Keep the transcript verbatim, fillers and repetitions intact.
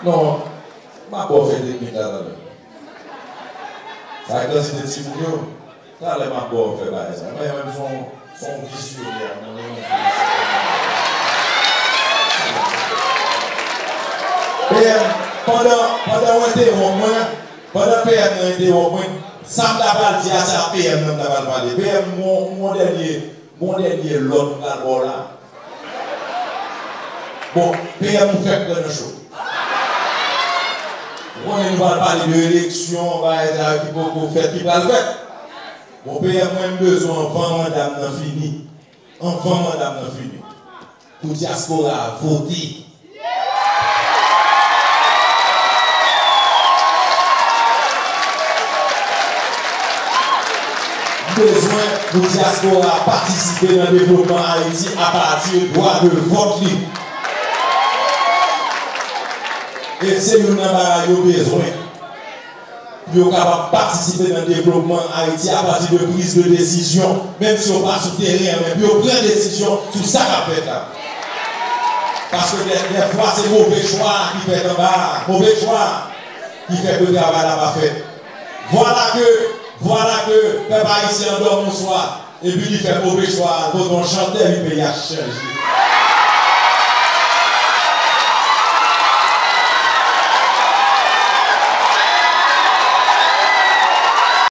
Non, m ap ba w fè teknik la talè. Sa kantite timoun yo, talè m ap ba w fè bagay sa. Mwen menm se yon, se yon vizyonè, mwen menm yon vizyonè. E, pandan, pandan w entewonp mwen, pandan P M nan entewonp mwen, sa m ta pral di a, se a P M nan m ta pral pale. P M, m gon, m gon dènye, m gon dènye lòd m pral ba w la. Bon, P M ou fèk pran nan cho. Ou konnen nou pral pale de eleksyon, bagay sa yo ki poko fèt, ki pral fèt. Bon, P M mwen m bezwen anvan manda m nan fini. Anvan manda m nan fini. Pou dyaspora a vote. M bezwen pou dyaspora a patisipe nan devlopman Ayiti apati dwa de vòt li. E se youn nan bagay yo bezwen. Pou yo kapab patisipe nan devlopman Ayiti apati de priz de desizyon, menm si yo pa sou teren an, men pou yo pran desizyon sou sa k ap fèt la. Paske dè, dèfwa se move chwa ki fèt anba a, move chwa ki fè ke travay la pa fèt. Vwala ke, vwala ke pèp ayisyen an dòmi yon swa, epi li fè move chwa, al vote yon chantè, epi peyi a chanje.